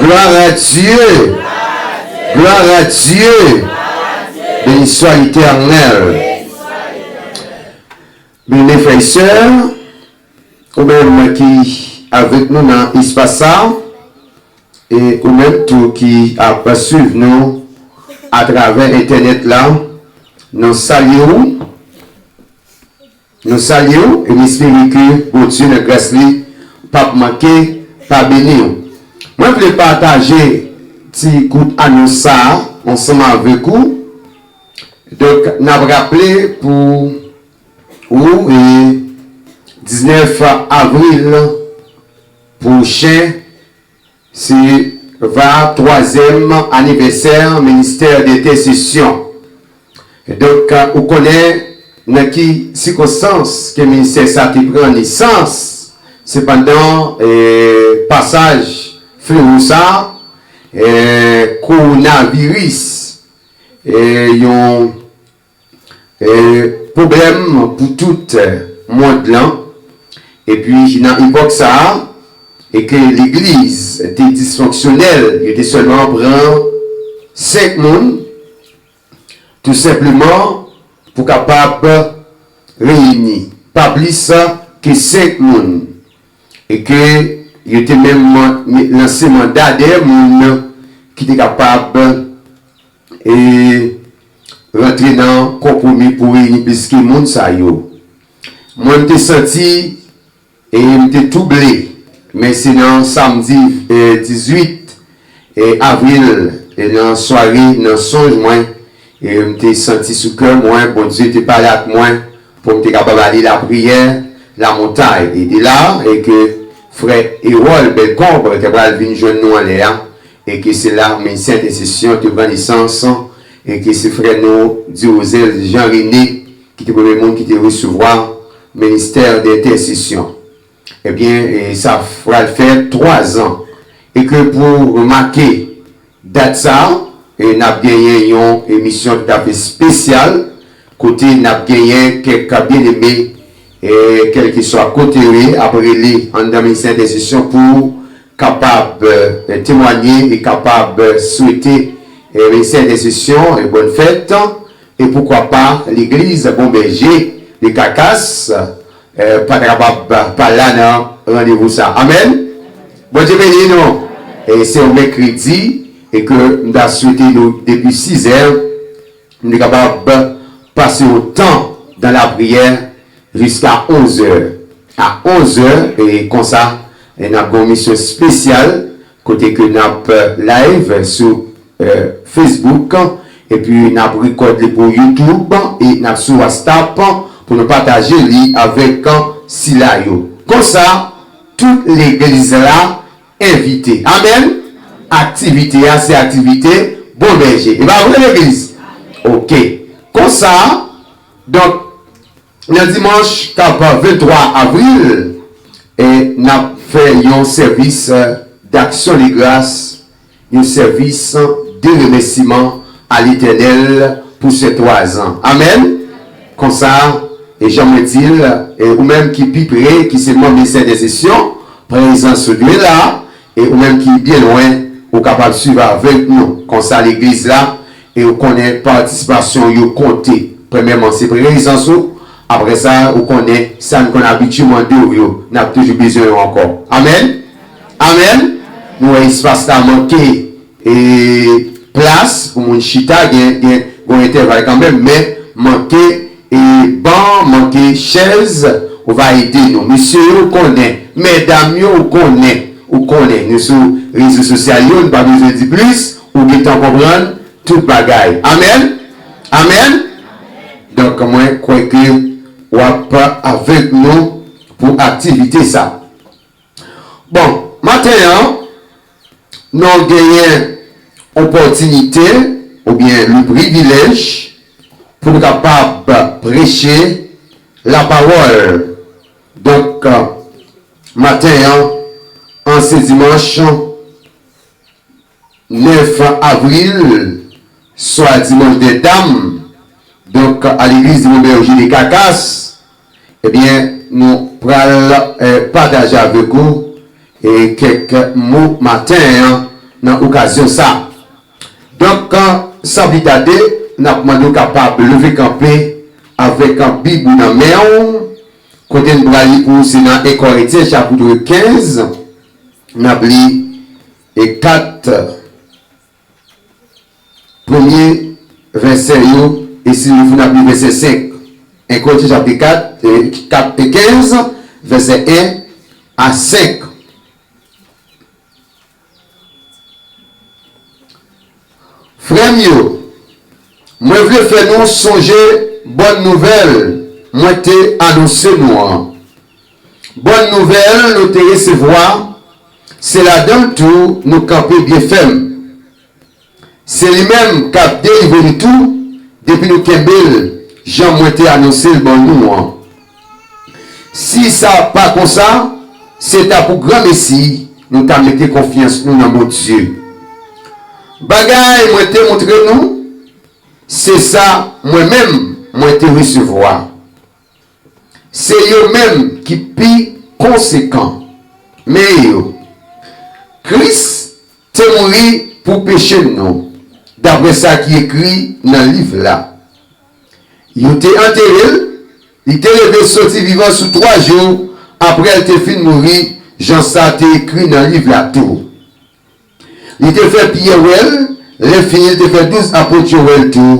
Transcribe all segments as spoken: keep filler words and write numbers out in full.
Gloire à Dieu. Gloire à Dieu. Béni soit l'Éternel. Byeneme frè e sè, ou menm ki avèk nou nan espas sa, e ou menm tou ki ap swiv nou atravè entènèt la, nou salye w. Nou salye w e n espere ke Bondye nan gras li p ap manke pa beni w. Mwen vle pataje ti kout anons sa a ansanm avèk ou. Donk, n ap raple pou ou, e diznèf avril pwochen, se va twazyèm anivèsè ministè dentèsesyon. Donk, ou konnen nan ki sikonstans ke ministè sa te pran nesans, se pandan, e, pasaj flewo sa, e, kowonaviris, e, yon, e, pwoblèm pou tout, e, mond lan. Epi, nan epòk sa a, e ke legliz te disfonksyonèl, yo te sèlman pran senk moun, tou senpleman pou kapab reyini pa plis ke senk moun, e ke yo te menm lanse manda dèyè moun ki te kapab, e, rantre nan konpwomi pou reyini plis ke moun sa yo. Mwen, m te santi e m te twouble, men se nan samdi, e, dizuit, e, avril, e, nan sware, nan sonj mwen, e m te santi sou kè mwen, Bondye te pale ak mwen pou m te kapab ale lapriyè, lamontay, e de la, e ke frè Erol Belcombre te pral vin jwenn nou anlè a, e ke se la ministè entèsesyon te pran nesans, e ke se frè nou Durosel Jean René ki te premye moun ki te resevwa ministè dentèsesyon. Ebyen, e sa pral fè twazan. E ke pou make dat sa a, e n ap genyen yon emisyon toutafè espesyal, kote n ap genyen kèk byeneme, e kèlkeswa kote yo ye, ap rele anndan ministè entèsesyon pou kapab, e, temwanye e kapab, e, swete, e, ministè entèsesyon, e, bòn fèt. E poukwa pa legliz Bon Bèje de Kakas, e, pa ta kapab pa la nan randevou sa. Amèn. Bondye beni nou. E se yon mèkredi, e ke m ta swete nou depi sizè, nou te kapab pase yon tan dan lapriyè jiska onzè. A onzè, e konsa, e n ap gen yon misyon espesyal, kote ke n ap, e, live sou, e, Facebook, epi n ap rekòd li pou YouTube, e n ap sou WhatsApp pou nou pataje li avèk sila yo. Konsa, tout legliz la envite. Amèn. Aktivite a, se aktivite Bon Bèje. E pa vre, legliz? Oke. Konsa, donk, nan dimanch k ap venntwa avril, e n ap fè yon sèvis, e, d'action de grâce, yon sèvis de remèsiman a Letènèl pou se twazan. Amèn. Konsa, e jan mwen di l, e ou menm ki pi pre, ki se manm ministè entèsesyon, prezans ou dwe la, e ou menm ki byen lwen, ou kapab swiv avèk nou. Konsa, legliz la, e ou konnen patisipasyon yo konte. Premyèman, se prezans ou. Apre sa, ou konnen sa n konn abitye mande w yo, n ap toujou bezwen yo ankò. Amèn. Amèn. Nou wè espas la manke, e, plas pou moun chita, gen, gen, gen entèval kanmenm, men manke, e, ban, manke chèz, ou va ede nou. Mesye yo, ou konnen. Medam yo, ou konnen. Ou konnen. Nou sou rezo sosyal yo, nou pa bezwen di plis. Ou gentan konprann tout bagay. Amèn. Amèn. Donk, mwen kwè ke w ap avèk nou pou aktivite sa. Bon, maten an, nou genyen opòtinite oubyen le privilèj pou nou kapab preche lapawòl. Donk, maten an, an se dimanch, nèf avril, swa dimanch dè dam, donk, a legliz Bon Bèje de Kakas, ebyen, nou pral, eh, pataje avèk ou, eh, kèk mo maten an, nan okazyon sa. Donk, san pli tade, n ap mande w kapab leve kanpe avèk Bib ou nan men w, kote n pral li pou w se nan en Korentyen chapit kenz, n ap li e kat premye vèsè yo, e si nou fin ap li vèsè senk. En Korentyen chapit kat, e, kat e kenz, vèsè en a senk. Frè m yo, mwen vle fè nou sonje bòn nouvèl mwen te anonse nou an. Bòn nouvèl nou te resevwa, se ladan l tou nou kanpe byen fèm. Se li menm k ap delivre nou tou, depi nou kenbe l jan mwen te anonse l ban nou an. Si sa pa konsa, se ta pou granmesi nou ta mete konfyans nou nan Bondye. Bagay mwen te montre nou, se sa mwen menm mwen te resevwa. Se yo menm ki pi konsekan. Men yo, Kris te mouri pou peche nou, daprè sa ki ekri nan liv la. Yo te antere l, li te leve soti vivan sou twa jou apre l te fin mouri, jan sa te ekri nan liv la tou. Li te fè Pyè wè l, lè fini li te fè douz apot yo wè l tou.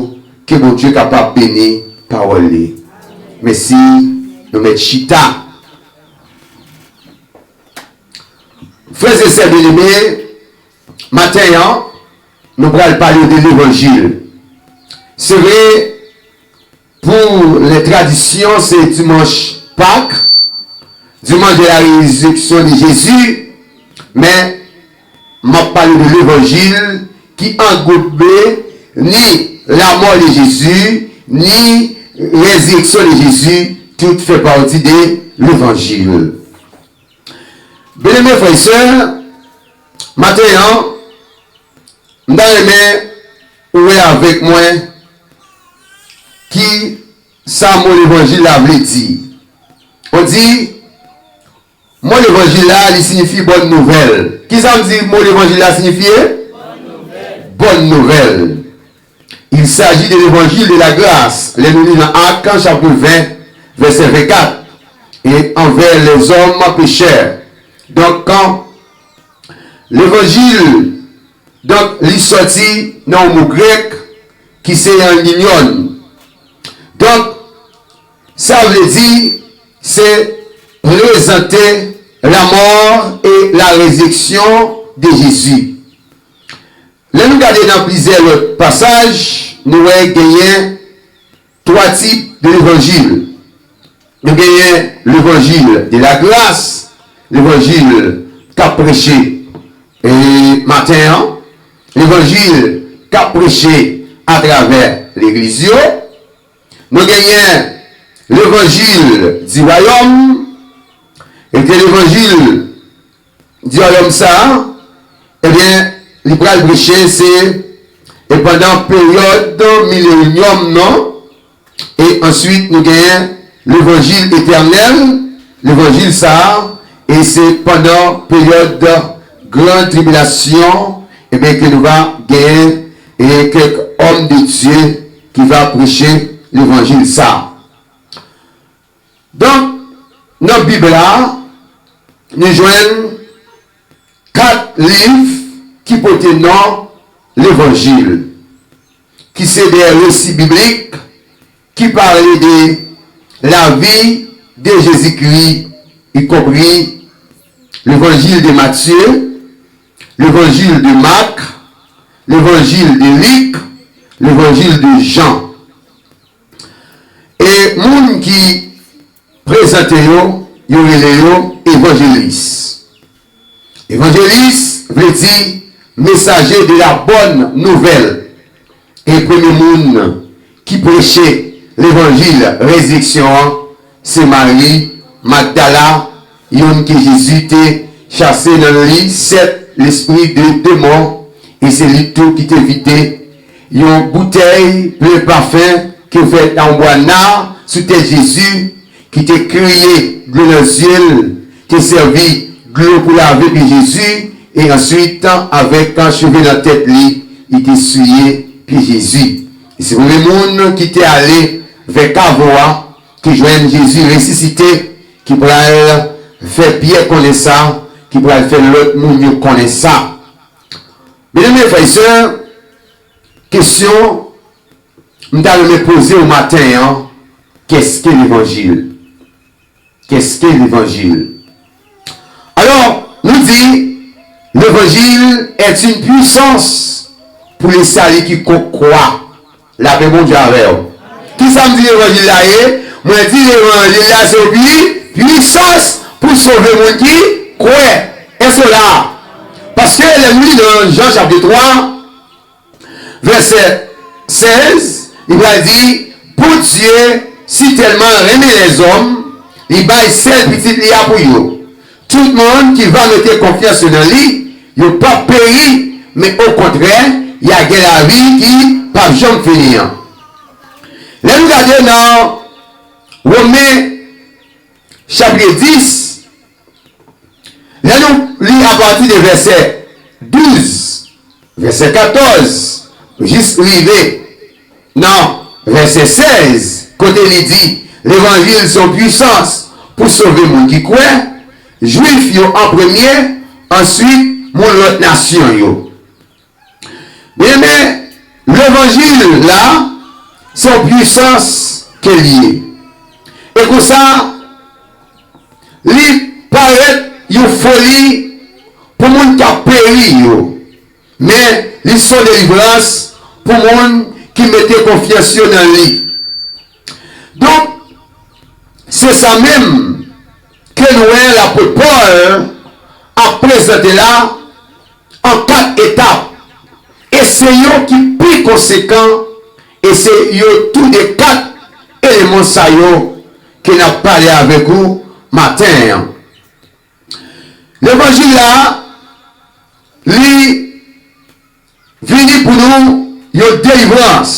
Ke Bondye kapab beni pawòl li. Mèsi, nou mèt chita. Frè e sè byeneme, maten an, nou pral pale de levanjil. Se vre, pou lè tradisyon, se dimanch Pak, dimanche de la résurrection de Jésus, men m ap pale de levanjil ki anglobe ni la mort de Jésus, ni résurrection de Jésus, tout fè pati de levanjil. Byeneme frè e sè, maten an, m ta renmen ou wè avèk mwen ki sa mo levanjil la vle di. On di, mo levanjil la, li siyifi bòn nouvèl. Kisa m di mo levanjil la siyifye? Bòn nouvèl. Il s'agit de l'évangile de la grâce. Lè nou li nan Ak, chapit ven, vèsè vennkat, et envers les hommes pécheurs. Donk, kan levanjil, donk, li sòti nan yon mo grèk ki se anlimyon. Donk, sa vle di, se prezante la mort et la résurrection de Jésus. Lè nou gade nan plizyè lòt pasaj, nou wè genyen twa tip de levanjil. Nou genyen levanjil de la grâce, levanjil k ap preche, e, maten an, levanjil k ap preche atravè legliz yo. Nou genyen levanjil di wayòm, e ke levanjil di wayòm sa a, ebyen, li pral preche, se, e pandan peryòd milenyòm nan, e answit nou genyen levanjil etènèl, levanjil sa a, e se pandan peryòd gran tribilasyon, ebyen, ke nou va genyen, e kèk òm de Dye ki va preche levanjil sa a. Donk, nan Bib la, nou jwenn kat liv ki pote non levanjil, ki se de resi biblik ki pale de lavi de Jezikri, ikonpri levanjil de Matye, levanjil de Mak, levanjil de Lik, levanjil de Jan. E moun ki prezante yo, yo rele yo evanjelis. Evanjelis vle di mesaje de la bòn nouvèl. E premye moun ki preche levanjil rezireksyon an, se Mari Magdala, youn ke Jezi te chase nan li sèt lespri de demon, e se li tou ki te vide yon boutèy plen pafen ke fèt nan yon bwa nar sou tèt Jezi, ki te kriye dlo nan zye l, te sèvi dlo pou lave pye Jezi, E answit, avèk cheve nan tèt li, li te siye pye Jezi. E se premye moun ki te ale vè kavo a, ki jwenn Jezi resisite, ki pral fè Pyè konnen sa, ki pral fè lòt moun yo konnen sa. Byeneme frè e sè, kesyon m ta renmen poze w maten an, qu'est-ce que l'évangile? Qu'est-ce que l'évangile? Alò, nou di, l'évangile est une puissance pour le salut quiconque croit. Lapè Bondye avè w. Kisa m di levanjil la ye? Mwen di levanjil la se yon pwi-, pwisans pou sove moun ki kwè. Èske w la? Paske lè nou li nan Jan chapit twa, vèsè sèz, li pral di, Bondye si tèlman renmen lèzòm, li bay sèl pitit li a pou yo. Tout moun ki va mete konfyans yo nan li, yo p ap peri, men okontrè, y a gen lavi ki p ap janm fini an. Lè nou gade nan Women chapit dis, lè nou li apati de vèsè douz, vèsè katòz, jis rive nan vèsè sèz, kote li di, levanjil se yon pwisans pou sove moun ki kwè, jwif yo an premye, answit moun lòt nasyon yo. Byeneme, levanjil la, se yon pwisans ke l ye. E konsa, li parèt yon foli pou moun k ap peri yo. Men, li se yon delivrans pou moun ki mete konfyans yo nan li. Donk, se sa menm ke nou wè lapot Pòl ap prezante la an kat etap. E se yo ki pi konsekan, e se yo toude kat eleman sa yo ke n ap pale avèk ou maten an. Levanjil la, li vini pou nou yon delivrans.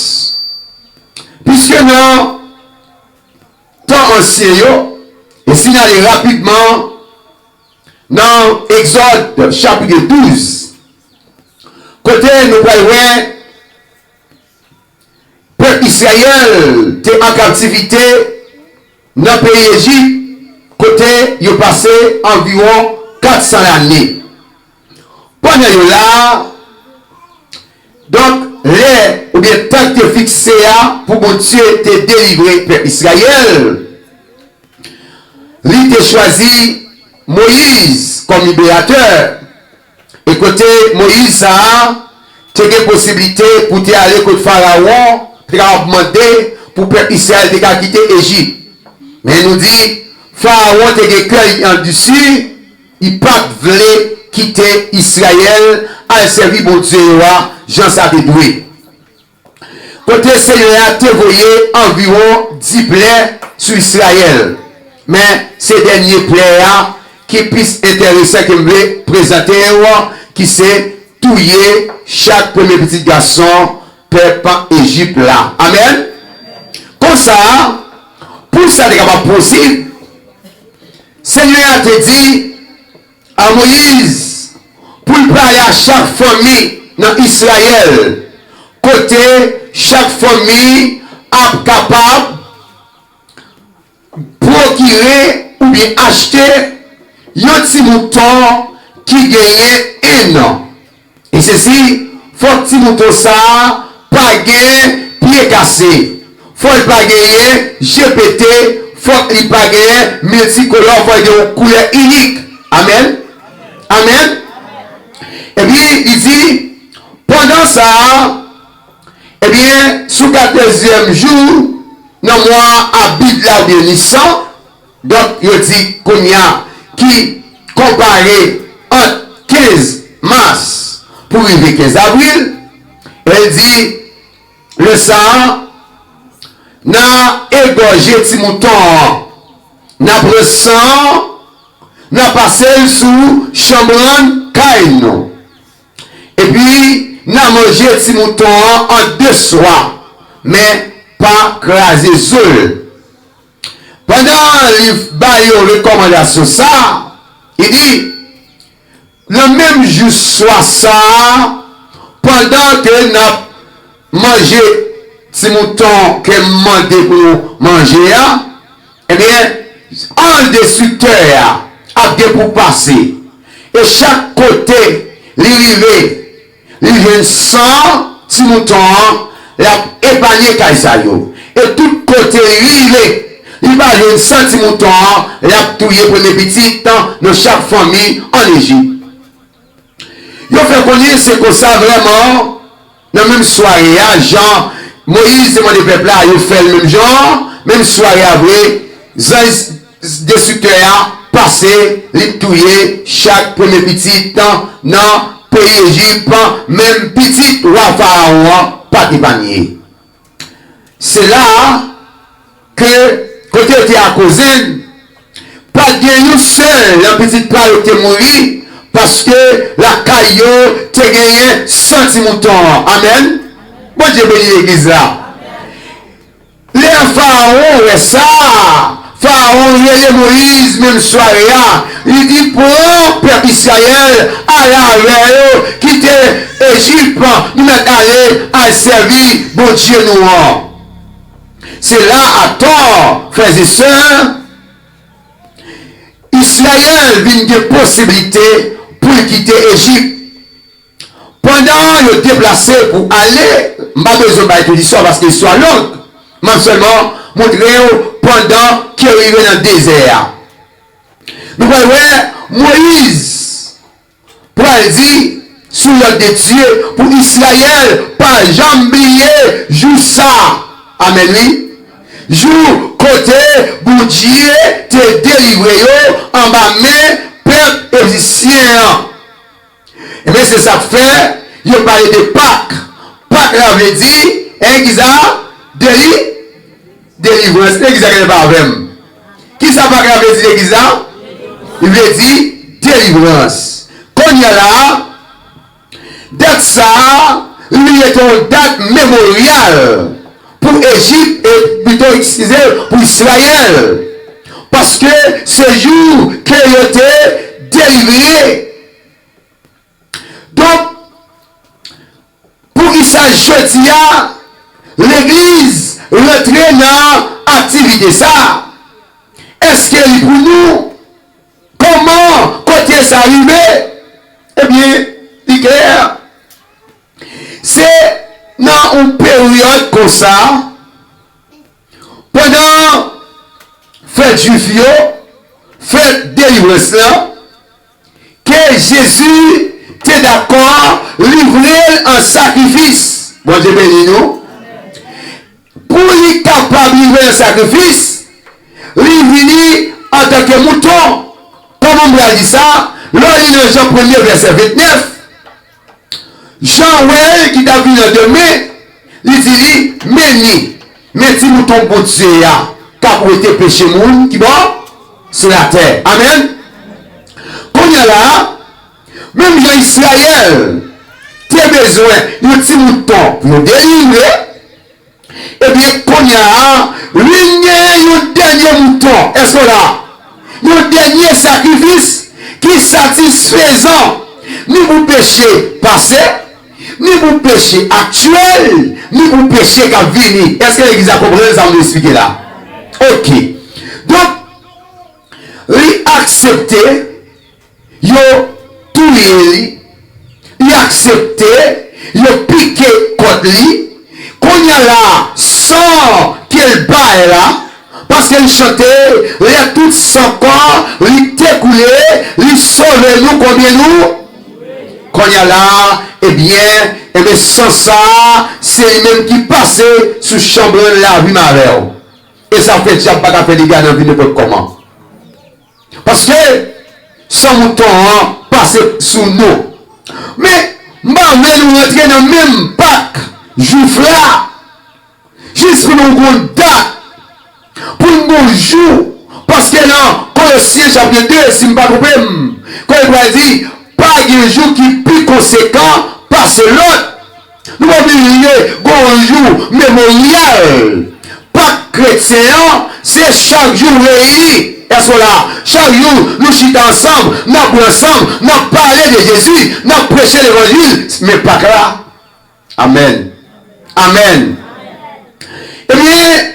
Piske nan tan ansyen yo, e si n ale rapidman nan Egzòd chapit douz, kote nou pral wè pèp Izrayèl te an kaptivite nan peyi Ejip, kote yo pase anviwon kat san lane. Pandan yo la a, donk, lè oubyen tan ki te fikse a pou Bondye te delivre pèp Izrayèl, li te chwazi Moyiz kòm liberatè. E kote Moyiz sa a te gen posiblite pou te ale kot Farawon, te kapab mande pou pèp Izrayèl te ka kite Ejip. Men nou di, Farawon te gen kè li andisi, li pa t vle kite Izrayèl al sèvi Bondye yo a jan sa te dwe. Kote Senyè a te voye anviwon dis plè sou Izrayèl. Men, se dènye plè a ki plis enteresan ke m vle prezante w, ki se touye chak premye pitit gason pèp Ejip la. Amèn. Konsa, pou sa te kapab posib, Senyè a te di, a Moyiz pou l pale a chak fanmi nan Izrayèl, kote chak fanmi ap kapab pwokire oubyen achte yon ti mouton ki genyen en an. E sesi, fòk ti mouton sa a pa gen pye kase, fò l pa genyen je pete, fòk li pa genyen miltikolò, fò l gen yon koulè inik. Amèn. Amèn. Epi, li di, pandan sa a, ebyen, sou katòzyèm jou nan mwa Abib la oubyen Nisan, donk, yo di kounye a ki konpare ant kenz mas pou rive kenz avril, e l di, lè sa a, n a egòje ti mouton an, n a pran san an, n a pase l sou chanbrann kay nou. Epi, n a manje ti mouton an an de swa, men pa kraze zo l. Pandan li ba yo rekòmandasyon sa a, li di, Nan menm jou swa sa a, pandan ke n ap manje ti mouton ke m mande pou nou manje a, ebyen, anj destriktè a ap gen pou pase. E chak kote li rive, li jwenn san ti mouton an, l ap epanye kay sa yo. E tout kote li rive, li pa jwenn san ti mouton an, l ap touye premye pitit nan chak fanmi ann Ejip. Yo fè konnen se konsa vrèman, nan menm sware a, jan Moyiz te mande pèp la, yo fè l menm jan an, menm sware a vre, zanj destriktè a pase, li touye chak premye pitit nan peyi Ejip, menm pitit wa Farawon an pa t epanye. Se la a ke kote yo te akoze l, pa t gen yon sèl nan pitit pa yo ki te mouri, paske lakay yo te genyen san ti mouton an. Amèn. Bondye beni legliz la. Lè Farawon wè sa, Farawon rele Moyiz menm sware a, li di, "Pran pèp Izrayèl, ale avè yo, kite Ejip, nou mèt ale, al sèvi Bondye nou an." Se la, atò, frè e sè, Izrayèl vin gen posiblite pou l kite Ejip. Pandan yo deplase pou ale, m pa bezwen bay tout istwa paske istwa long. M ap sèlman montre w pandan ke yo rive nan dezè a. Nou pral wè Moyiz pral di, sou lòd de Dye, pou Izrayèl pa janm bliye jou sa a. Amèn, wi. Jou kote Bondye te delivre yo anba men pèp ejipsyen an. Ebyen, se sa k fè yo pale de Pak. Pak la vle di, en, kisa? Deli-, delivrans. Legliz la genlè pa avè m. Kisa Pak la vle di legliz la? Li vle di delivrans. Kounye a la, dat sa a, li rete yon dat memoryal pou Ejip, e pito, eskize, pou Izrayèl. Paske se jou ke yo te delivre. Donk, poukisa jodi a legliz rantre nan aktivite sa a? Èske li pou nou? Kòman, kote sa rive? Ebyen, li klè. Se nan yon peryòd konsa, pandan fèt jwif yo, fèt delivrans lan, ke Jezi te dakò livre l an sakrifis. Bondye beni nou. Pou li kapab livre l an sakrifis, li vini antanke mouton. Kòman m pral di sa? Lè w li nan Jan premye vèsè ventnèf, Jan wè l ki t ap vini an demen, li di li, "Men li, men ti mouton Bondye a k ap wete peche moun ki bò? Sou latè." Amèn. Kounye a la, menm jan Izrayèl te bezwen yon ti mouton pou yo delivre, ebyen, kounye a, li gen yon dènye mouton. Èske w la? Yon dènye sakrifis ki satisfezan, ni pou peche pase, ni pou peche aktyèl, ni pou peche k ap vini. Èske legliz la konprann sa m vle esplike la? Oke. Donk, li aksepte yo touye li, li aksepte yo pike kòt li. Kounye a la, san ke l bay la, paske l chante, lè tout san kò li te koule, li sove nou, konbyen nou? Kounye a la, ebyen, ebyen, san sa a, se li menm ki pase sou chanbrann lavi m avè w. E sa fè dyab pa ka fè dega nan vi nenpòt kòman. Paske san mouton an pase sou nou. Men, m pa vle nou rantre nan menm Pak jwif la, jis pou nou gon dat, pou n gon jou, paske nan Kolosyen chapit de, si m pa twonpe m, kote l pral di, pa gen jou ki pi konsekan pase lòt. Nou pa bliye, gon jou memoryal. Pak kretyen an, se chak jou reyini. Èske w la? Chak jou, nou chita ansanm, n ap bwè ansanm, n ap pale de Jezi, n ap preche levanjil, men Pak la. Amèn. Amèn. Ebyen,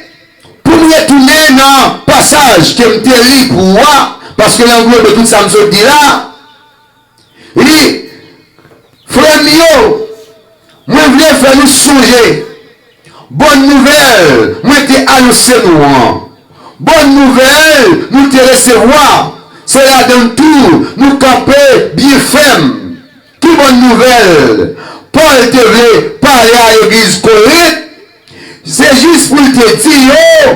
pou m retounen nan pasaj ke m te li pou ou a, paske l anglobe tout sa m sot di la, li, frè m yo, mwen vle fè nou sonje bòn nouvèl mwen te anonse nou an. Bòn nouvèl nou te resevwa, se ladan l tou nou kanpe byen fèm. Ki bòn nouvèl Pòl te vle pale a legliz Korent? Se jis pou l te di yo,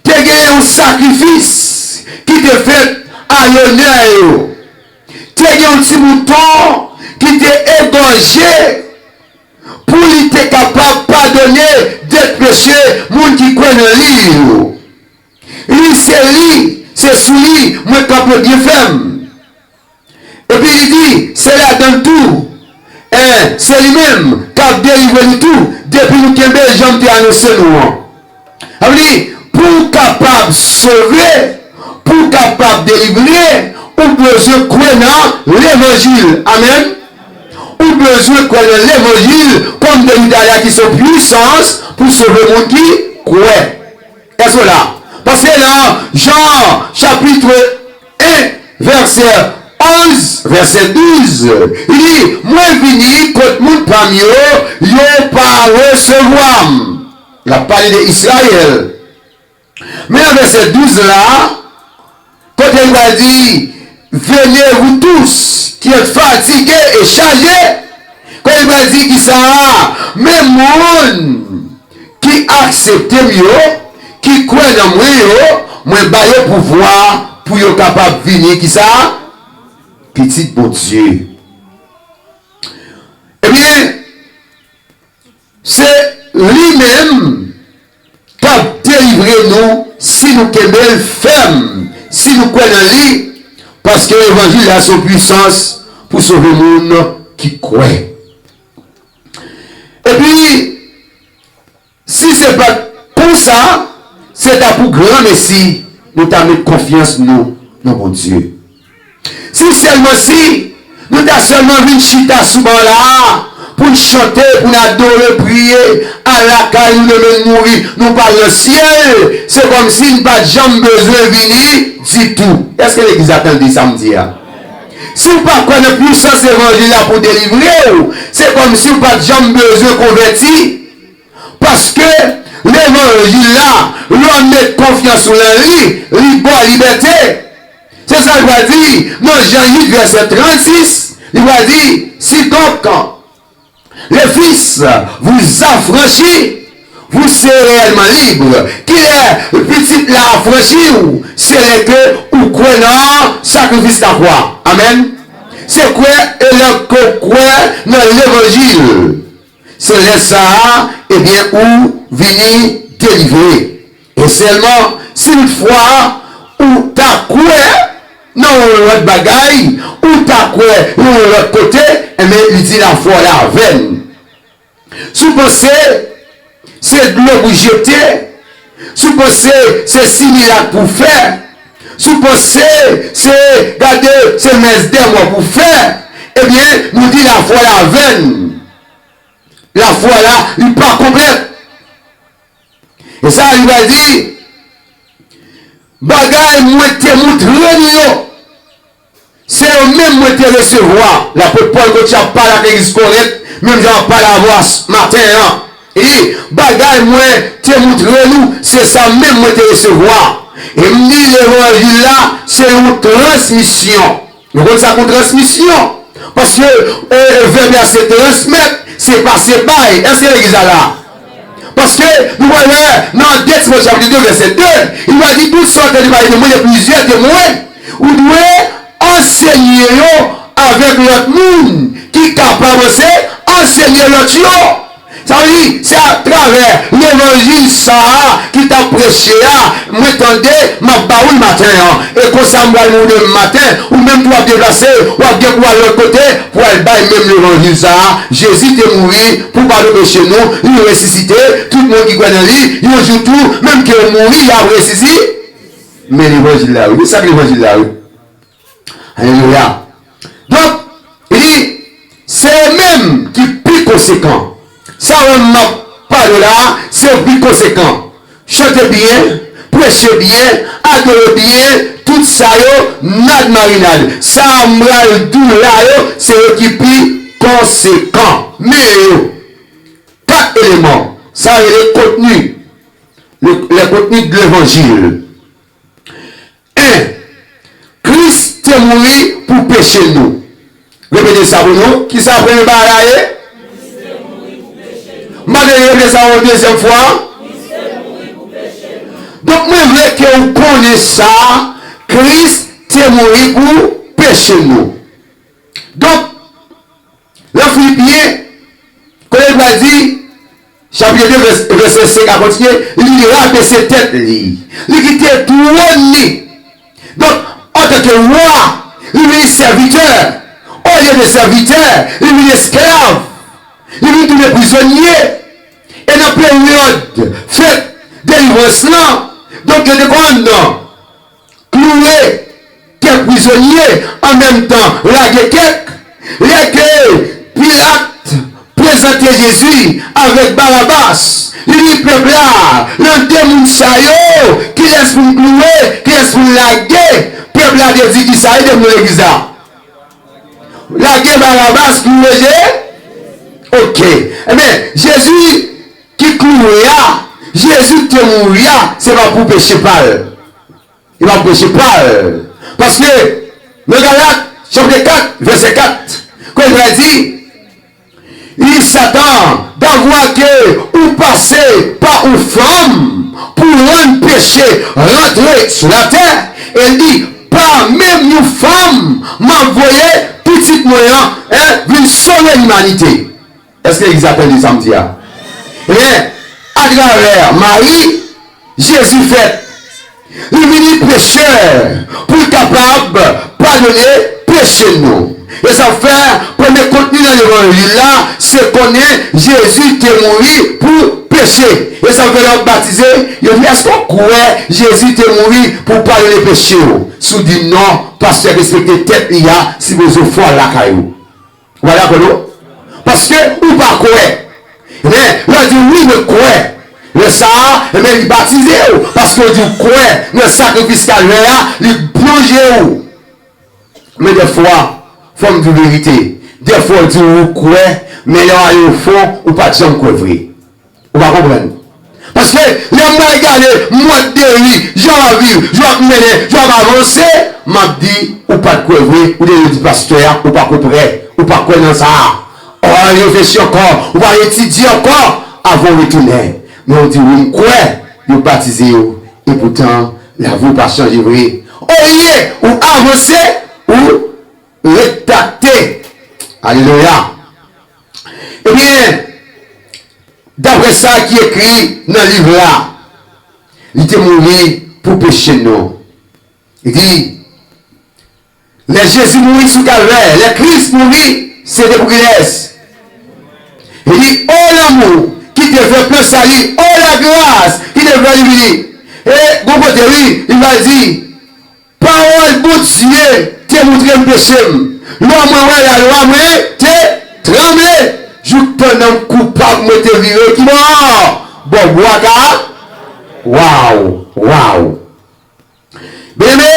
te gen yon sakrifis ki te fèt a lonè yo. Te gen yon ti mouton ki te egòje pou li te kapab padone dèt peche moun ki kwè nan li yo. Li se li, se sou li mwen kanpe byen fèm. Epi li di, se ladan l tou, en, se li menm k ap delivre nou tou, depi nou kenbe jan m te anonse nou an. Sa vle di, pou w kapab sove, pou w kapab delivre, ou bezwen kwè nan levanjil. Amèn. Ou bezwen kwè nan levanjil, kòm m te di talè a, ki se yon pwisans pou sove moun ki kwè. Èske w la? Paske nan Jan chapit en, vèsè onz, vèsè douz, li di, mwen vini kot moun pa m yo, yo pa resevwa m. L ap pale de Izrayèl. Men nan vèsè douz la, kote li pral di, venez, vous tous qui êtes fatigués et chargés, kote li pral di kisa? Men moun ki aksepte m yo, ki kwè nan mwen yo, mwen ba yo pouvwa pou yo kapab vini, kisa? Pitit Bondye. Ebyen, se li menm k ap delivre nou si nou kenbe l fèm, si nou kwè nan li, paske levanjil la se yon pwisans pou sove moun ki kwè. Epi, si se pa t konsa, se ta pou granmesi nou ta met konfyans nou nan Bondye. Si sèlman si nou ta sèlman vin chita sou ban la a, pou n chante, pou n adore, priye, al lakay nou, demen n mouri, nou pa al nan syèl, se kòmsi n pa t janm bezwen vini ditou. Èske legliz la tande sa m di a? Si w pa kwè nan pwisans levanjil la pou delivre w, se kòmsi w pa t janm bezwen konvèti. Paske levanjil la, lè w met konfyans ou nan li, li ba w libète. Se sa l pral di nan Jan uit vèsè trannsis, li pral di, si donc le Fils vous affranchit, vous serez réellement libre. Kilè Pitit la afranchi w? Se lè ke ou kwè nan sakrifis lakwa. Amèn. Se kwè, e lè ke w kwè nan levanjil. Se lè sa a, ebyen, ou vini delivre. E sèlman si toutfwa ou ta kwè nan yon lòt bagay, ou ta kwè yon lòt kote, ebyen, li di lafwa w la vèn. Si w panse se dlo pou jete, si w panse se similat pou fè, si w panse se, gade, se mès dèmò pou fè, ebyen, nou di lafwa w la vèn. Lafwa la, li pa konplèt. E sa, li va di, bagay mwen te moutre nou yo, se yo menm mwen te resevwa. Lapot Pòl kontinye ap pale ak legliz Korent, menm jan l ap pale avè w maten an. Li di, bagay mwen te moutre nou, se sa menm mwen te resevwa. E m di levanjil la, se yon transmisyon. Nou konn sa k yon transmisyon? Paske, e, e, vèb la se transmèt, se pase bay. Èske legliz la la? Paske, nou pral wè nan de Timote chapit de vèsè de, li va di, tout sa w tande pale de mwen de plizyè temwen, ou dwe ansenye yo avèk lòt moun ki kapab anse-, ansenye lòt yo. Sa vle di, se atravè levanjil sa a ki t ap preche a, mwen tande, m ap ba ou l maten an. E konsa m pral mouri demen maten, ou menm tou w ap deplase, w ap gen pou w al lòt kote, pou w al bay menm levanjil sa a. Jezi te mouri pou padone peche nou, li resisite, tout moun ki kwè nan li, yon jou tou, menm ke yo mouri, y ap resisi-, men levanjil la, wi. Li sèvi levanjil la, wi. Alelouya. Donk, li di, se yo menm ki pi konsekan. Sa w wè m ap pale w la a, se yo pi konsekan. Chante byen, preche byen, adore byen, tout sa yo, nad marinad. Sa m pral di w la yo, se yo ki pi konsekan. Men yo, kat eleman, sa rele kontni, le, les contenus de l'évangile. En, Kris te mouri pou peche nou. Repete sa pou nou. Kisa premye bagay la ye? M ap repete sa yon dezyèm fwa. Donk, mwen vle ke w konnen sa, Kris te mouri pou peche nou. Donk, nan Filipyen, kote l pral di, chapit de, vès-, vèsè senk a kontinye, li rabese tèt li. Li kite twòn li. Donk, antanke wa, li vin sèvitè. Olye de sèvitè, li vin esklav. Li vin tounen prizonye. E nan peryòd fèt delivrans lan, donk yo te konn klouwe kèk prizonye, an menm tan lage kèk. Lè ke Pilat prezante Jezi avèk Barabas, li di pèp la, nan de moun sa yo, kilès pou m klouwe, kilès pou m lage? Pèp la te di kisa? Ede m nou legliz la. Lage Barabas, klouwe Je-, oke. Ebyen, Jezi ki klouwe a, Jezi te mouri a, se pa pou peche pa l. Li pa pou peche pa l. Paske, nan Galat, chapit kat, vèsè kat, kote l di, li di, Satan, davwa ke ou pase pa ou fanm pou rann peche rantre sou latè, e li di, pa menm yon fanm, m ap voye pitit mwen an, en, vin sove limanite. Èske legliz la tande sa m di a? Ebyen, atravè Mari, Jezi fèt. Li vini pechè pou l kapab padone peche nou. E sa fè, premye kontni nan levanjil la, se konnen Jezi te mouri pou peche. E sa fè, lè w batize, yo di, èske w kwè Jezi te mouri pou padone peche w? Si w di non, pastè respekte tèt li a, sipoze w fwa lakay ou. Ou pa dakò, non? Paske ou pa kwè. Men, lè w di, wi, mwen kwè. Lè sa a, ebyen, li batize w. Paske w di w kwè nan sakrifis Kalvè a, li plonje w. Men dèfwa, fò m di w verite. Dèfwa, w di w kwè, men lè w ale ofon, ou pa t janm kwè vre. Ou pa konprann? Paske lè m pral gade mòd de vi, jan w ap viv, jan w ap mennen, jan w ap avanse, m ap di, ou pa t kwè vre, ou te di pastè a, ou pa ko prè, ou pa kwè nan sa a. Ou pa reflechi ankò, ou pa etidye ankò, avan w retounen. Men w di, wi, m kwè, yo batize yo, epoutan, lavi w pa chanje vre. Olye ou avanse, ou retrakte. Alelouya. Ebyen, daprè sa ki ekri nan liv la, li te mouri pou peche nou. Li di, lè Jezi mouri sou Kalvè, lè Kris mouri, se te pou kilès? Li di, o lanmou ki te fè plan sali, o lagras ki te fè li vini. E, gon kote, wi, li va di, pawòl Bondye te moutre m peche m. Lò mwen wè lalwa, mwen te tranble. Jouk pandan m koupab, mwen te vire ki bò? Bò bwa ka. Waw, waw. Byeneme,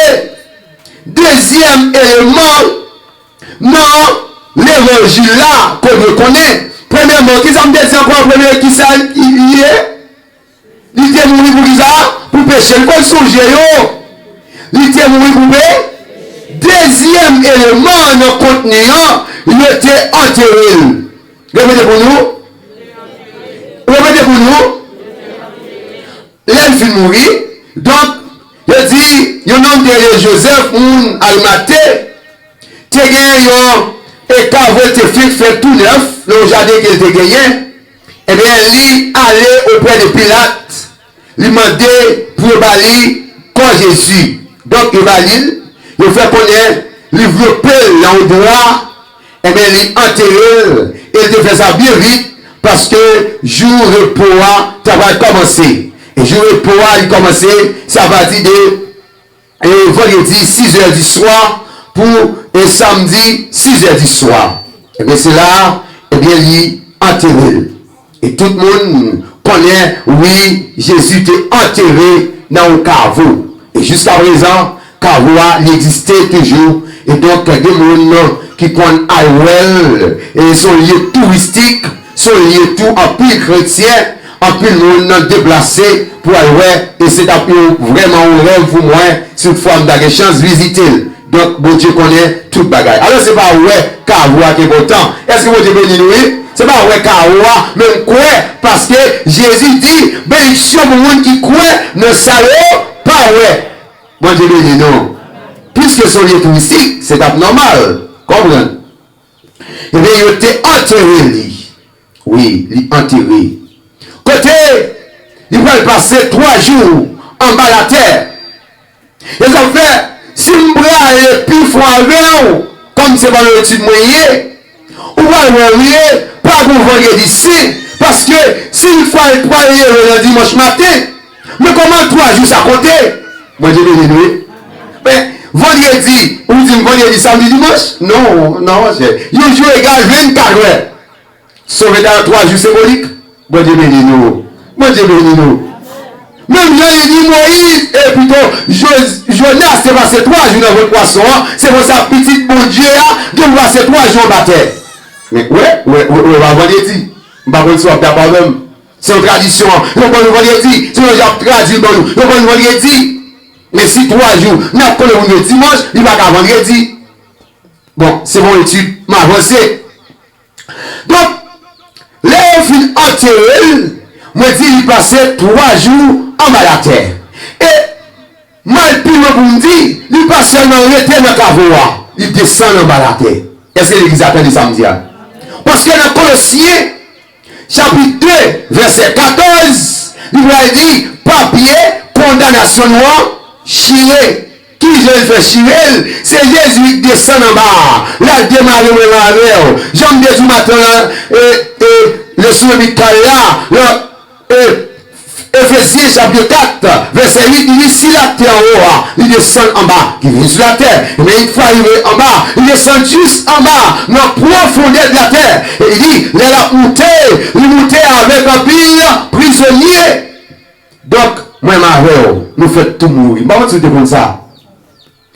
dezyèm eleman nan levanjil la ke w dwe konnen. Premyèman, kisa m te di ankò? Premye, kisa li ye? Li te mouri pou kisa? Pou peche. Li konn sonje yo. Li te mouri pou pe-, dezyèm eleman nan kontni an, yo te antere l. Repete pou nou. Repete pou nou. Lè l fin mouri, donk, yo di, yon nonm te rele Jozèf, moun Arimate, te gen yon, e, kavo l te fenk fè tou nèf nan yon jaden ke l te genyen. Ebyen, li ale oprè de Pilat, li mande pou yo ba li kò Jezi. Donk, yo ba li l, yo fè konnen li vlope l nan yon dra, ebyen, li antere l, e l te fè sa byen vit, paske jou repo a ta pral kòmanse. E jou repo a, li kòmanse, se apati de e vandredi sizè di swa pou e samdi sizè di swa. Ebyen, se la, ebyen, li antere l. E tout moun konnen, wi, Jezi te antere nan yon kavo. E jiska prezan, kavo a, li egziste toujou. E donk, gen moun ki konn al wè l, e se yon lye touristik, se yon lye tou anpil kretyen, anpil moun deplase pou al wè, e se t ap yon, vrèman yon rèv pou mwen, si toutfwa m ta gen chans vizite l. Donk, Bondye konnen tout bagay. Alò, se pa wè kavo a ki enpòtan. Èske Bondye beni nou, wi? Se pa wè kavo a, men m kwè, paske Jezi di, benediksyon pou moun ki kwè nan sa yo pa wè. Bondye beni nou. Piske se yon lye touristik, se t ap nòmal. Konprann? Ebyen, yo te antere li. Wi, li antere. Kote li pral pase twa jou anba latè. E sa fè, si m prale pi fon avè w, kòm se pa nan etid mwen ye, ou pral wè, wi, pa gen vandredi sen, paske si l pral, pral leve nan dimanch maten, men kòman twa jou sa konte? Bondye beni nou, wi. Men, vandredi, ou di m vandredi, samdi, dimanch? Non, non, monchè. Yon jou egal vennkat è. Sove ta nan twa jou senbolik. Bondye beni nou. Bondye beni nou. Menm jan li di Moyiz, e pito, Jo- Jonas te pase twa jou nan vant pwason an, se konsa pitit Bondye a dwe pase twa jou anba tè. Men, wè, wè, wè, wè, pa vandredi. M pa konn si w ap dakò avè m. Se yon tradisyon. Yo ban nou vandredi. Se yon jan ap tradui ban nou. Yo ban nou vandredi. Men si twa jou, n ap konnen pou nou dimanch, li pa ka vandredi. Bon, se pa yon etid, m avanse. Donk, lè yo fin antere l, mwen di li pase twa jou anba latè. E m al pi lwen pou m di, li pa sèlman rete nan kavo a, li desann anba latè. Èske legliz la tande sa m di a? Paske nan Kolosyen, chapit de, vèsè katòz, li pral di, papye kondanasyon nou an chire. Ki jan l fè chire l? Se Jezi ki desann anba a. L al demare mwen menm avè w. Jan m te di w maten an, e, e, leson dominikal la, nan, e, Efezyen chapit kat, vèsè uit, li di, si latè anwo a, li desann anba, ki vin sou latè. Men yon fwa li rive anba, li desann jis anba, nan pwofondè de latè. E li di, lè l ap moute, li moute avèk anpil prizonye. Donk, mwen menm avè w, nou fèk tou mouri. M pa konn si w te konn sa.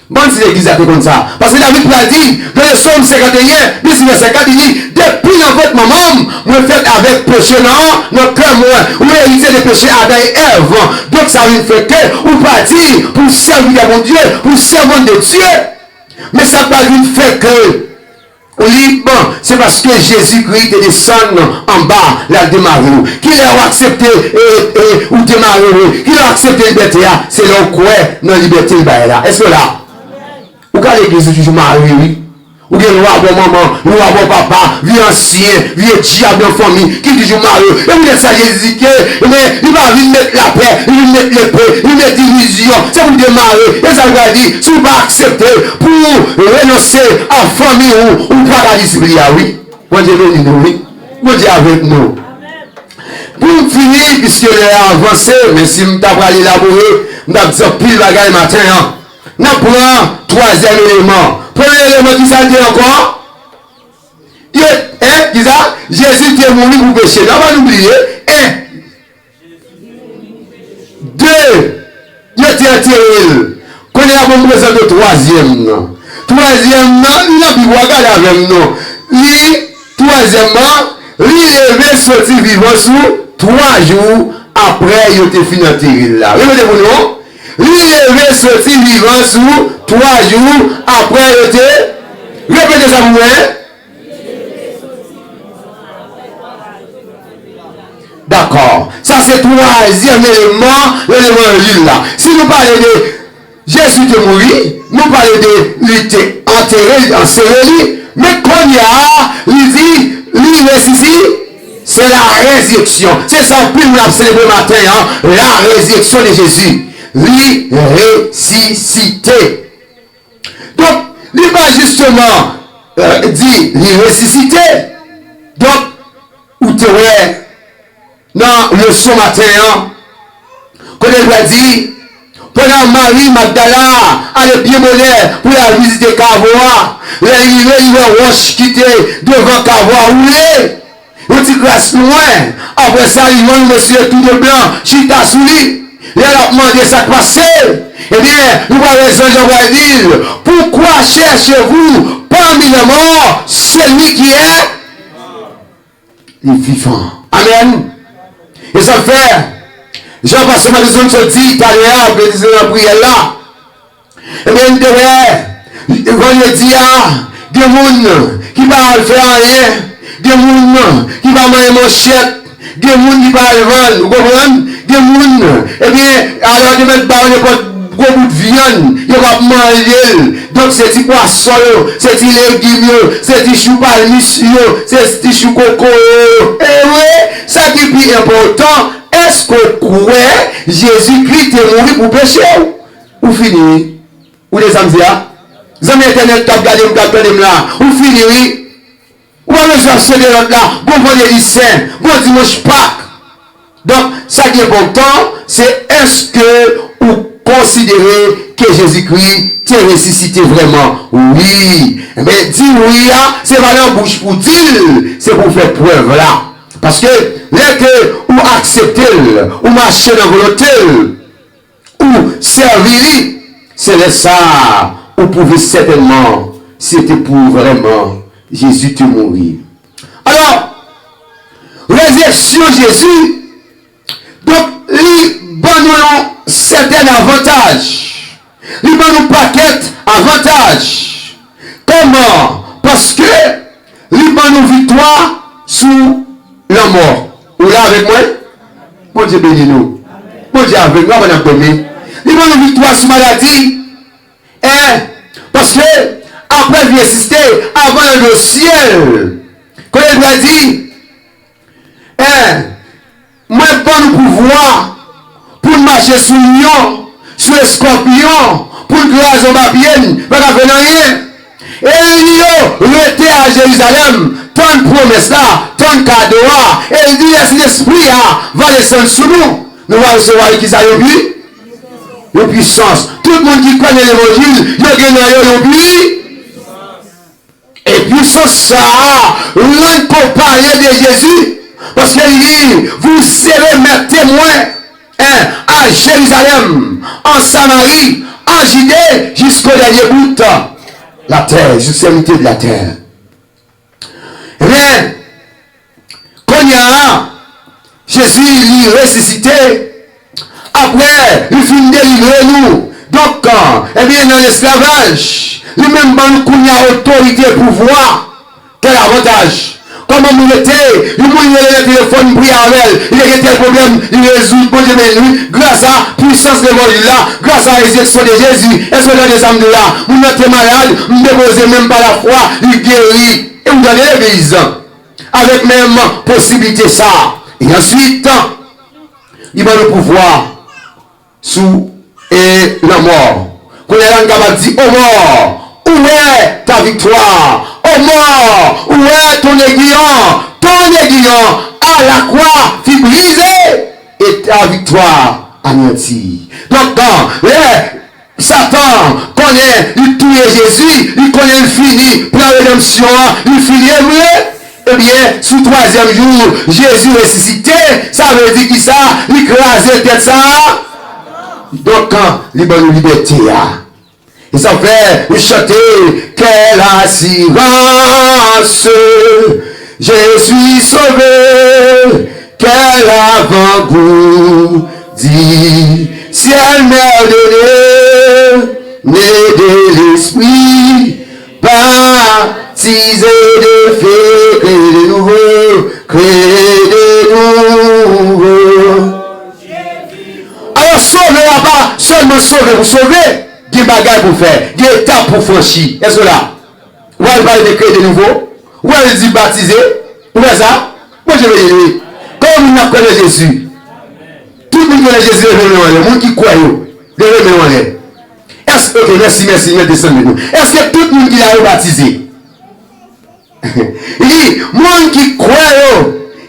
M pa konn si legliz la te konn sa. Paske David pral di, nan Sòm senkanteyen, vèsè kat, li di, depi nan vant manman m, mwen fèt avèk peche nan, nan kè mwen. Ou eritye de peche Adan e Èv. Donk, sa vin fè ke ou pa diy pou sèvitè Bondye, pou sèvant de Dieu. Men sa pral vin fè ke Ou lib, se paske Jezikri te desann anba, l al demare w. Kilè w aksepte, e, e, ou demare w? Kilè w aksepte libète a? Se lè w kwè nan libète l bay la. Èske w la? Ou ka legliz, ou toujou mare, wi. Ou gen lwa bò manman, lwa bò papa, vye ansyen, vye dyab nan fanmi ki toujou mare w. E poutèt sa Jezi di ke, men, li pa vin met lapè, li vin met lepe, li met divizyon. Se pou demare. E sa l pral di, si w pa aksepte pou w renonse a fanmi w, ou pa ka disiplin a, wi. Bondye beni nou, wi. Bondye avèk nou. Pou m fini, piske lè a avanse, men si m ta pral elabore, m t ap di anpil bagay maten an. N ap pran twazyèm eleman. Premye eleman, ki sa l te ankò? Yo, en, ki sa? Jezi te mouri pou peche. N ap pa nou bliye, en. De, yo te antere l. Kounye a, ban m prezante w twazyèm nan. Twazyèm nan, li nan Bib la, gade avè m non. Li, twazyèmman, li leve soti vivan sou twa jou apre yo te fin antere l la. Repete pou nou. Li leve soti vivan sou twa jou apre yo te. Repete sa pou mwen. Dakò. Sa se twazyèm eleman nan levanjil la. Si nou pale de Jezi te mouri, nou pale de li te antere, li ansere li, men kounye a, li di, li resisi-, se la rezireksyon. Se sa anpil moun ap selebre maten an, la rezireksyon de Jezi. Li resisite. Donk, li pa jisteman, euh, di li resisite. Donk, ou te wè nan leson maten an, kote l pral di, Pandan Mari Magdala ale byen bonè pou l al vizite kavo a, lè l rive, li wè wòch ki te devan kavo a woule. Yon ti kras lwen. Apre sa, li jwenn yon mesye tou de blan chita sou li. Lè l ap mande sa k pase, ebyen, nou pral wè zanj lan pral di l, Pourquoi cherchez-vous parmi les morts celui qui est li vivan. Amèn. E sa fè, jan pastè Madison sot di talè a, pou l di nan priyè l la, ebyen, n te wè, vandredi a, gen moun ki pa al fè anyen, gen moun ki pa manyen manchèt, gen moun ki pa al vann, ou konprann? Gen moun, ebyen, alò yo te mèt ba yo nenpòt gwo bout vyann, yo p ap manje l. Donk, se ti pwason yo, se ti legim yo, se ti chou palmis yo, se ti chou koko yo. E wi, sa ki pi enpòtan, èske w kwè Jezikri te mouri pou peche w? Ou fini, wi. Ou tande sa m di a? Zanmi entènèt k ap gade m, k ap tande m la, ou fini, wi. Ou pa bezwen ap sede lòt la. Bon vandredi sen, bon dimanch Pak. Donk, sa ki enpòtan, se èske ou konsidere ke Jezikri te resisite vrèman? Wi. Ebyen, di wi a, se pa nan bouch pou di l, se pou w fè prèv la. Paske, lè ke ou aksepte l, ou mache nan volonte l, ou sèvi li, se lè sa a ou pwouve sètènman se te pou vrèman Jezi te mouri. Alò, rezèksyon Jezi, donk, li ban nou yon sètèn avantaj. Li ban nou pakèt avantaj. Kòman? Paske li ban nou viktwa sou lanmò. Ou la avèk mwen? Bondye beni nou. Bondye avèk nou, aprann ap dòmi. Li ban nou viktwa sou maladi. En, paske apre l resisite, avan l ale nan syèl, kote l pral di, en, mwen ban nou pouvwa pou n mache sou lyon, sou eskòpyon, pou n kraze anba pye n, pa ka fè n anyen. E l di yo, rete a Jerizalèm, tann pwomès la, tann kado a. E l di, lè Sentespri a va desann sou nou, nou va resevwa l. Kisa? Yon pi-, yon pwisans. Tout moun ki kwè nan levanjil, yo gen nan yo yon pi-, e pwisans sa a rann ke w pale de Jezi, paske li di, vous serez mes témoins, en, à Jérusalem, en Samarie, en Judée, jusqu'au dernier bout la terre, jusqu'aux extrémités de la terre. Ebyen, kounye a, Jezi, li resisite. Apre, li fin delivre nou. Donk, ebyen, nan lesklavaj, li menm ban nou kounye a otorite, pouvwa. Kèl avantaj! Kòman moun rete? Yon moun rele nan telefòn, m priye avè l. Li te gen tèl pwoblèm, li rezoud, Bondye beni l, wi. Gras a pwisans levanjil la, gras a rezirèksyon de Jezi. Èske w tande sa m di w la? Moun nan te malad, m depoze men m pa lafwa, li geri. E ou tande legliz avèk menm posiblite sa. E answit, li ban nou pouvwa sou, e, lanmò. Kounye a la, n kapab di, O mort, où est ta victoire? O mort, où est ton aiguillon? Ton aiguillon à la croix fut brisé et ta victoire anéantie. Donk, lè Satan konnen li touye Jezi, li konnen l fini, plan redanmsyon an, li fini, e vre? Ebyen, sou twazyèm jou, Jezi resisite, sa vle di kisa? Li kraze tèt sa a. Donk, li ban nou libète a. E sa fè, nou chante, Quelle assurance, je suis sauvé, quel avant-goût, dit, ciel m'est donné, né de l'Esprit, baptisé de feu, créé de nouveau, créé de nouveau. Alò, sove a pa sèlman sove pou sove, gen bagay pou fè, gen etap pou franchi. Èske w la? Ou wè l pale de créé de nouveau, ou wè l di batize, ou wè sa? Bondye beni nou, wi. Konbyen moun n ap kwè nan Jezi? Tout moun ki kwè nan Jezi, leve men w anlè. Moun ki kwè yo, leve men w anlè. Èske, ok, mèsi, mèsi, mèt desann men nou. Èske tout moun ki la yo batize? Li di, moun ki kwè yo,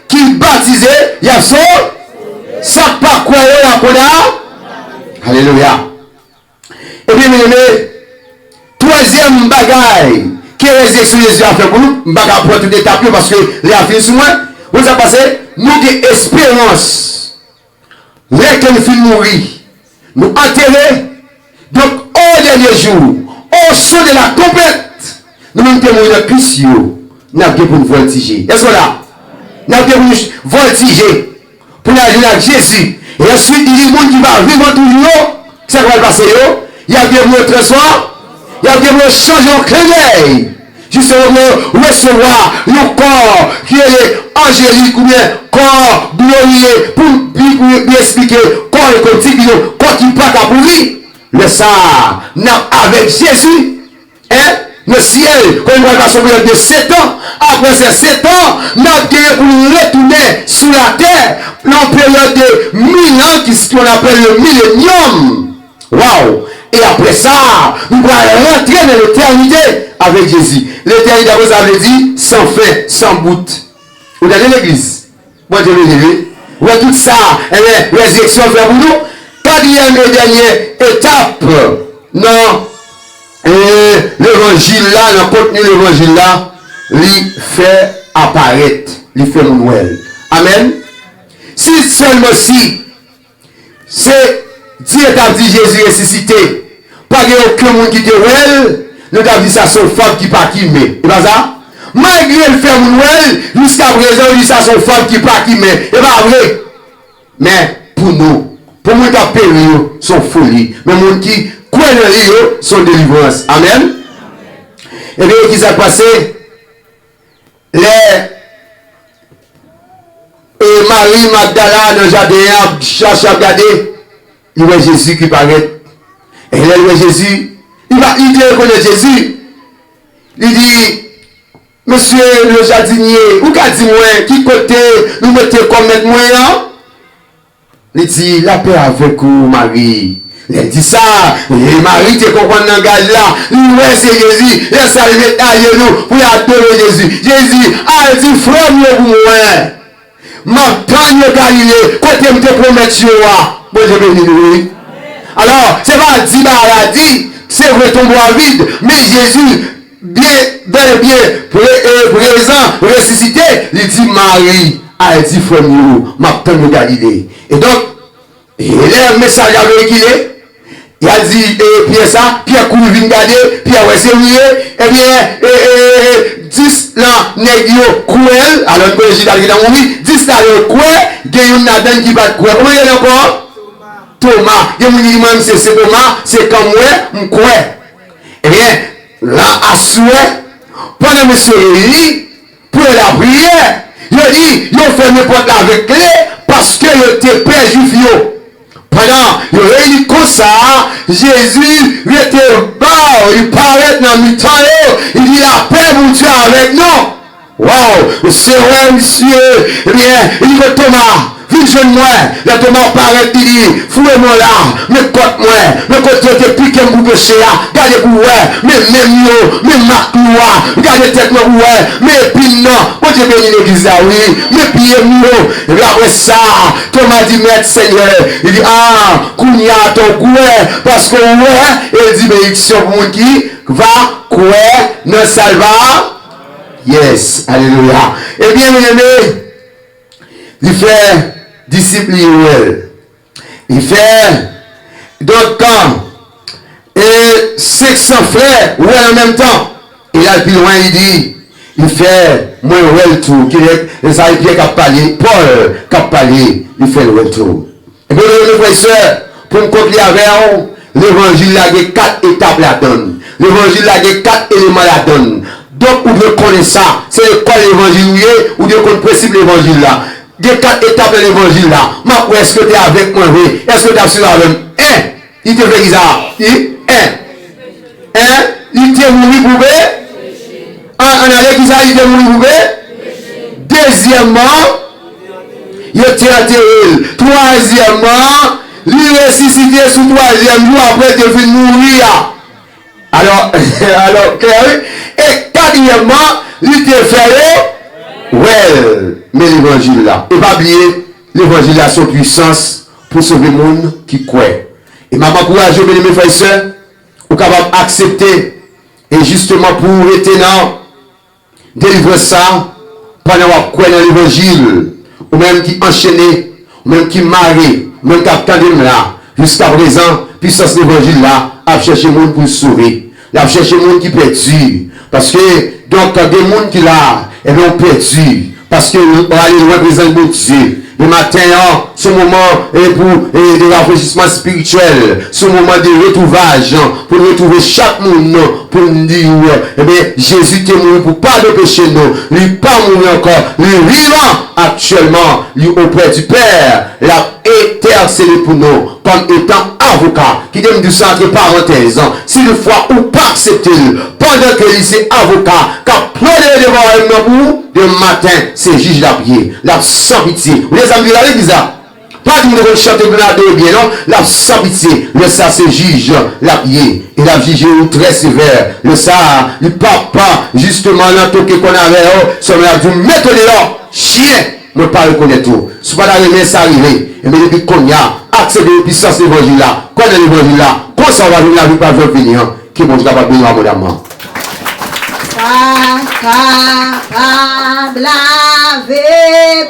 ki batize, y ap sove. Sa k pa kwè yo, y ap konda. Alelouya. Ebyen, byeneme, twazyèm bagay ke rezirèksyon Jezi a fè pou nou, m pa ka pran tout etap yo paske lè a fin sou mwen. Ou konn sa k pase? Nou gen esperans. Lè ke nou fin mouri, nou antere. Donk, o dènye jou, au son de la trompette, nou menm ki te mouri nan Kris yo, n ap gen pou n vòltije. Èske w la? N ap gen pou n vòltije pou n al jwenn ak Jezi. E answit, li di moun ki va vivan toujou yo, sa k pral pase yo? Y ap gen pou yo transfò-, y ap gen pou yo chanje yon klendèy. Jistèman pou yo resevwa yon kò ki rele anjelik oubyen kò gloriye, pou m pi, pou m pi esplike, kò ekolitik, yon kò ki pa ka pouri. Lè sa a, n ap avèk Jezi, en, nan syèl, kote n pral pase yon peryòd de sèt an. Apre se sèt an, n ap genyen pou n retounen sou latè nan yon peryòd de mil an ki se qu'on appelle le millénium. Waw! E apre sa, nou pral rantre nan letènite avèk Jezi. Letènite, apre sa, vle di san fen, san bout. Ou tande legliz? Bondye beni, wi. Ou wè tout sa, enben, rezirèksyon fè pou nou. Katriyèm e dènye etap nan, e, levanjil la, nan kontni levanjil la, li fè aparèt, li fè moun wè l. Amèn. Si sèlman si se Dye t ap di Jezi resisite, pa gen okenn moun ki te wè l, nou t ap di sa se yon fab ki pa kimen. E pa sa? Malgre l fè moun wè l, jiska prezan, yo di sa se yon fab ki pa kimen. E pa vre. Men, pou nou, pou moun k ap peri yo, se yon foli. Men moun ki kwè nan li yo, se yon delivrans. Amèn? Ebyen, ki sa k pase? Lè, e, Mari Magdala nan jaden an ap chache, ap gade, li wè Jezi ki parèt. E lè l wè Jezi, li pa, li te rekonèt Jezi. Li di, "Mesye le jadinye, ou ka di mwen ki kote nou mete kò mèt mwen an?" Li di, "Lapè avèk ou, Mari." Lè l di sa, e Mari te konprann langaj la. Li wè se Jezi. Lè sa, li met ajenou pou l adore Jezi. Jezi, "Al di frè m yo pou mwen. M ap tann yo Galile, kote m te pwomèt yo a." Bondye beni nou, wi. Alò, se pa di bagay la di, se vre tonbo a vid, men Jezi byen, bèl e byen pre-, e, prezan, resisite, li di Mari, "Al di frè m yo, m ap tann yo Galile." E donk, e lè mesaj la veyikile, y a di, e, Pyè sa, Pyè kouri vin gade, Pyè wè se ou ye, ebyen, e, e, e, dis nan nèg yo kwè l, alò n konnen Jida te gentan mouri, dis la yo kwè, gen youn ladan n ki pa t kwè. Kòman l rele ankò? Toma. Gen moun ki di, "Mwen, se, se Toma, se kan m wè, m kwè." Ebyen, la aswè, pandan mesye yo reyini pou yo lapriyè, yo di yo fèmen pòt la avèk kle paske yo te pè Jwif yo. Pandan yo reyini konsa, Jezi rete ba yo, li parèt nan mitan yo, li di, "Lapè Bondye avèk nou." Waw, se vre, mesye. Ebyen, li di, "Kot Toma? Vin jwenn mwen." Lè Toma parèt, li di, "Foure men w la, men kòt mwen, men kote yo te pike m pou peche a. Gade pou w wè, men men m yo, men mak klou a. Gade tèt mwen pou w wè, men epin nan." Bondye beni legliz la, wi. "Men pye m yo." Epi apre sa, Toma di, "Mèt, Senyè." Li di, "A, kounye a atò w kwè, paske w wè." E l di, "Benediksyon pou moun ki va kwè nan sa l va." Yes, alelouya. Ebyen, byeneme, li fè disip li yo wè l. Li fè, donk, e, senk san frè wè l an menm tan. E l al pi lwen, li di, li fè mwen wè l tou. Ki lè, lè sa, e Pyè k ap pale, Pòl k ap pale, li fè l wè l tou. Ebyen, byeneme frè e sè, pou m konkli avè w, levanjil la gen kat etap ladan l. Levanjil la gen kat eleman ladan l. Donk, ou dwe konnen sa. Se lekòl levanjil ou ye, ou dwe konn prensip levanjil la. Gen kat etap nan levanjil la. M ap wè èske w te avèk mwen vre, èske w t ap swiv avè m. En, li te fè kisa? Li, en. En, li te mouri pou pe-, an, ann ale, kisa li te mouri pou pe-, dezyèmman, yo te antere l. Twazyèmman, li resisite sou twazyèm jou apre l te fin mouri a. Alò, alò, klè, wi. E katriyèmman, li te fè yo wè l. Men levanjil la. E pa bliye, levanjil la se yon pwisans pou sove moun ki kwè. E m ap ankouraje w, byeneme frè e sè, ou kapab aksepte, e jisteman pou w rete nan delivrans sa, pandan w ap kwè nan levanjil, ou menm ki anchene, ou menm ki mare, ou menm k ap tande m la, jiskaprezan, pisans levanjil la ap chèche moun pou l sove. L ap chèche moun ki pèdi. Paske, donk, gen moun ki la, ebyen, ou pèdi. Paske w ale lwen prezans Bondye. Men maten an, se yon moman, e, pou, e, de rafrechissement spirituel. Se yon moman de retrouvaj, pou n retwouve chak moun, pou n di, ebyen, Jezi te mouri pou padon peche nou. Li pa mouri ankò. Li vivan aktyèlman. Li oprè di Pè. L ap entèsede pou nou kòm etan avoka. Kite m di sa antre parantèz. Si toutfwa ou pa aksepte l, pandan ke li se avoka k ap plede devan wayòm nan pou ou, demen maten, se jij l ap ye. L ap san pitye. Ou tande sa m di la, legliz la? Pa di m te konn chante pou n adore byen, non. L ap san pitye. Lè sa, se jij l ap ye. E l ap jije ou trè sevè. Lè sa, li p ap, jisteman, nan toke kòn avè w, sèlman l ap di w, mete w deyò, chyen! Mwen pa rekonèt ou. Si w pa ta renmen sa rive, ebyen, depi kounye a, aksepte pisans levanjil la, kwè nan levanjil la, konsa w va jwenn lavi k pa janm fini an. Ke Bondye kapab beni w abondamman. Sa kapab lave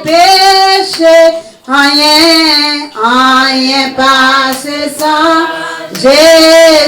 peche, anyen, anyen pase san Jezi.